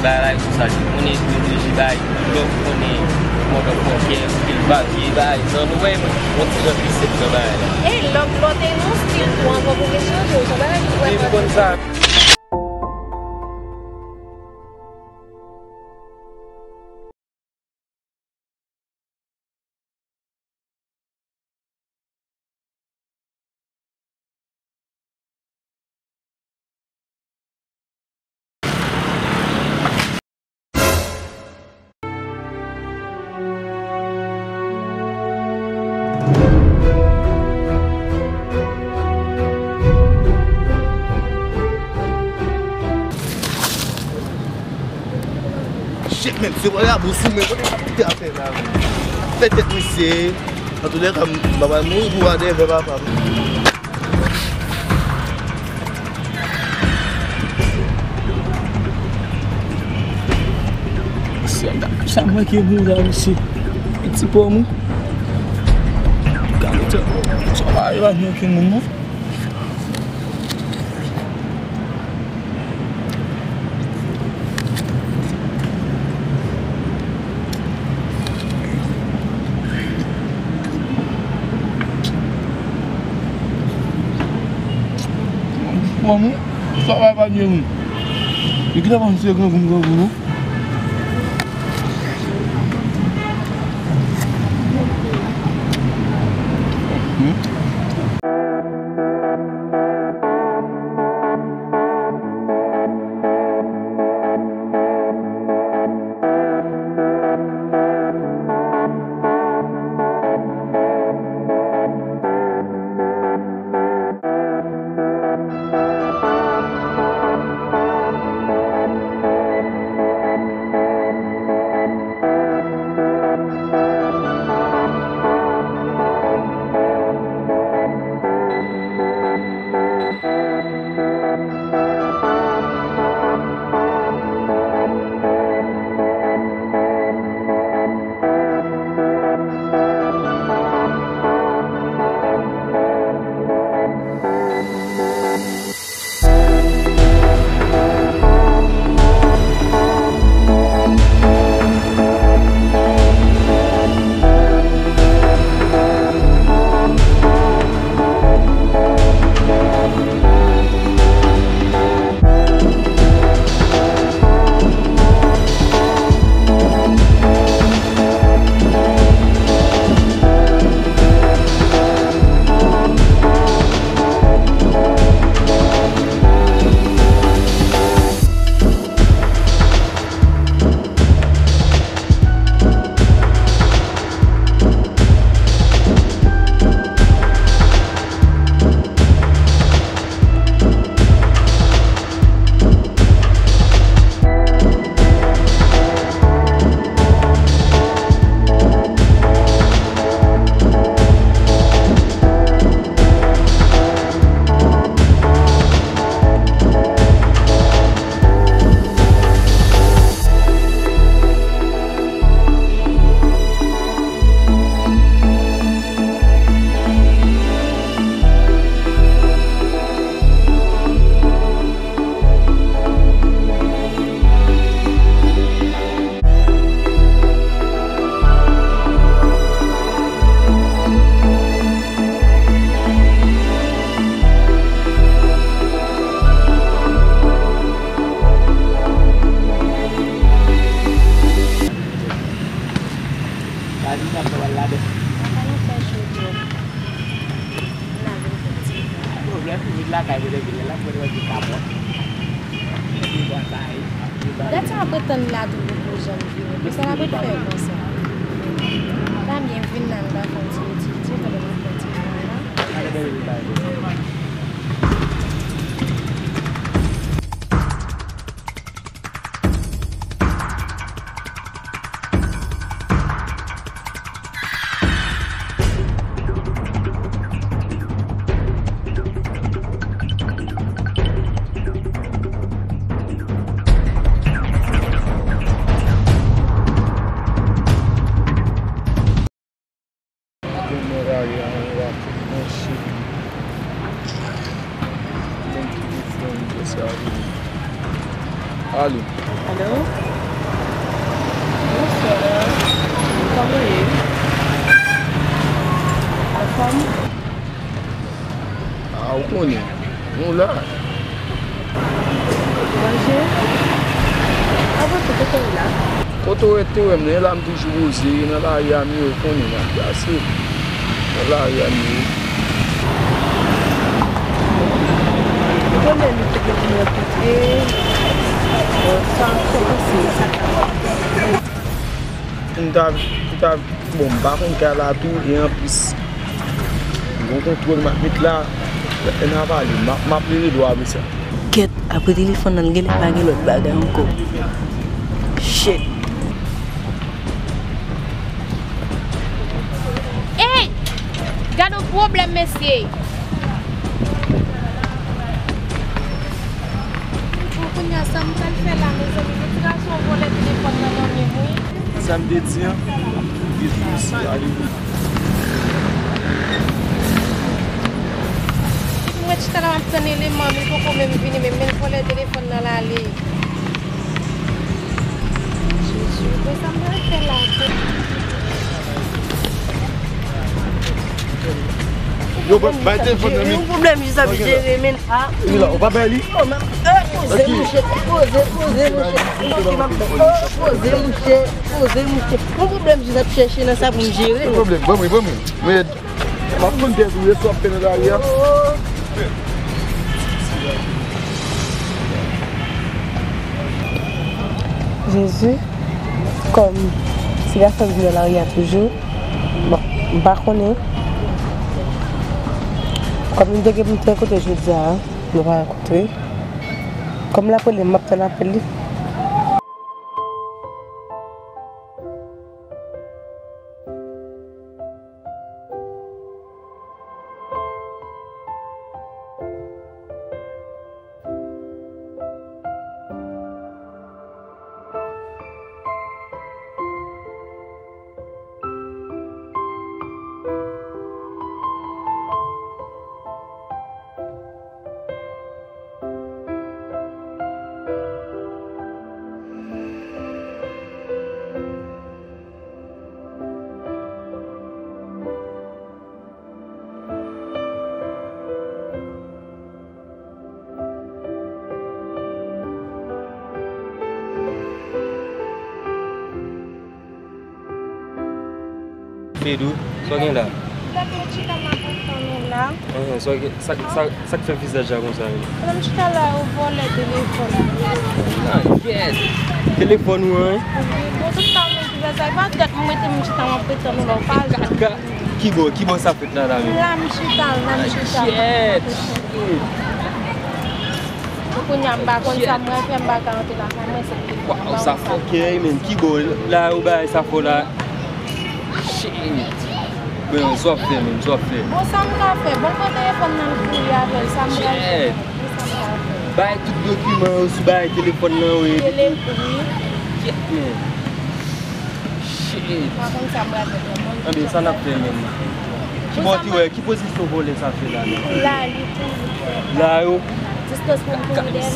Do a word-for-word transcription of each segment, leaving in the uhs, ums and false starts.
Bagay sou sa, moun etwoleji bay, lòt konnen motherfucker, pil papye, bay, nan nou wè, yon ti jan piset nan bagay la. Ey, lòt, lòt e yon stil tou ankò pou gen chanje, ou son bagay ki vrèman konn sa. Shit, men, se wè la bous ou, men, kote sa te ap fè la, men? Fè tèt misye. Antoulèka, m pa pral mouri pou wè dèyè vè papa m. Sa, sa manke moun la, mesye. E ti pòm, wi. Gade sa. Sa pa rive ak okenn moun, non. Bon, sa va pa byen, wi. E ki ta panse grangou m grangou, non? Gade sa pral ladan. Mwen pa nan fè cho twòp. N a vin fè ti. Pwoblèm, vin lakay mwen, vin la, mwen wè ki kapòt. Li bataye. Gad sa ap ret tann la tou pou janm vini. Pou sa l ap ret fè konsa. Pa byen vin la, nou ta fè yon ti itilite pandan n ap fè ti fwa la. Gen mwen rale a yon raket nan cheni. Thank you, friend, for serving. Alo. Alo? Bonswa. Kòman w ye? Anfòm? A, ou konnen, nou la. Manje? Avanse, kote w la? Kote w wè te wè m nan, e la m toujou poze, nan lari a m ye, ou konnen, m ap plase. Nan lari a m ye. Konnen nou te gen pou n rankontre. Bon, sa, sa pase, sa ka. M ta, m ta, bon, m pa konn kay la tou, e anplis, m gon kontwòl m ap met la, lè n a pale, m ap, m ap rele dwa apre sa. Kèt, apre telefòn nan, l genlè pa gen lòt bagay ankò. Shit. Ey! Gad yon pwoblèm, mesye! Bon, kounye a, sa m pral fè la, mezanmi? Yon ti gason vòlè telefòn nan nan men m, wi. Sa m te di an, li di isi, ale wi. Mwen chita la, m ap tann eleman, li poko menm vini, men, men l vòlè telefòn nan, l ale. Jezi, men sa m pral fè la? Yo, bay, bay telefòn nan, men. Yon pwoblèm jis ap jere, men, a. Li la, ou pa bay li? Yo, men, eh, poze, mouche, poze, poze, mouche. Oh, poze, mouche, poze, mouche. Yon pwoblèm jis ap chèche nan sa pou m jere. Ki pwoblèm? Ban mwen, ban mwen. Men, m ap konn pyès ou ye, sa w ap fè nan lari a. Jezi, kòm ti gason vin nan lari a toujou, bon, m pa konnen. Kòm nou te gen pou n te rankontre jodi a, nou pa rankontre. Kòm l ap rele m, m ap tann apèl li. Fedou, sa w gen la? Gade yon chita m ap tann ou la. Enhen, sa w gen, sa, sa, sa k fè vizaj la konsa menm? Menm chita la, yo vòlè telefòn. Nan, kèt! Telefòn ou an? Wi, bon, tout sa menm ki fè sa, e pa tèt mwen mete m chita m ap tann ou la, ou pa janm. Kaka! Kibò, kibò sa fèt la, la menm? La m chita, la m chita. Kèt! Shit! Kounye a m pa konn sa m pral fè, m pa ka antre lakay mwen san telefòn. Waw, sa fòkè, men. Kibò la yo bay sa fò la? Shit. Bon, sa w ap fè menm, sa w ap fè? Bon, sa m ka fè? Bon, pran telefòn nan, l fouye avè l, sa m pral fè? Shit. Bon, sa m ka fè? Bay tout dokiman yo sou bay telefòn nan, wi. Tele, wi. Kèt, men. Shit. Pa konn sa m pral fè, men. Anben, sa n ap fè menm? Kibò w te wè, ki pozisyon vòlè sa fè la menm? La, li kouri. La yo? Distans pou m kouri dèyè l.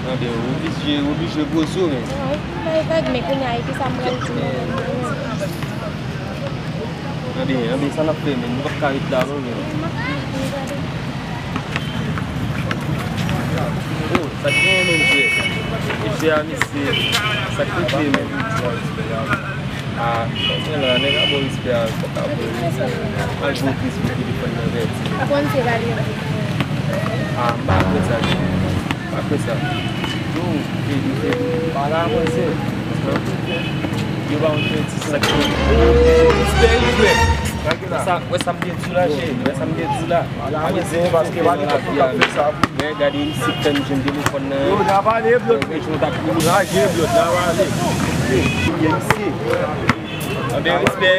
Anben, w oblije, w oblije poze w, men. Non, bay vag, men kounye a, e ki sa m pral di nou menm? Anben, anben, sa n ap fè menm? Nou p ap ka ret la non, men. Oh, sa k genyen menm, frè? Mesye a, mesye, sa k rive menm? Ah, men la, nèg a ba w respè a, fòk a ba w respè. Al ba w respè, telefòn nan vèti. Aprann se la li. Ah, m pa kwè sa, non. M pa kwè sa. Yo, Fedou, Fedou, pa ka avanse. Yo ba yon peti sa k fè. Respè, respè. Wè sa, wè sa m te di w la, cheri. Wè sa m te di w la. Pa gen sa k fè nan lavi a, men. Men gade isit, tann jwenn telefòn nan. Yo, n a pale, blòd. Rejwen t ap kouri. N a je, blòd, n a pale. Anben, respè.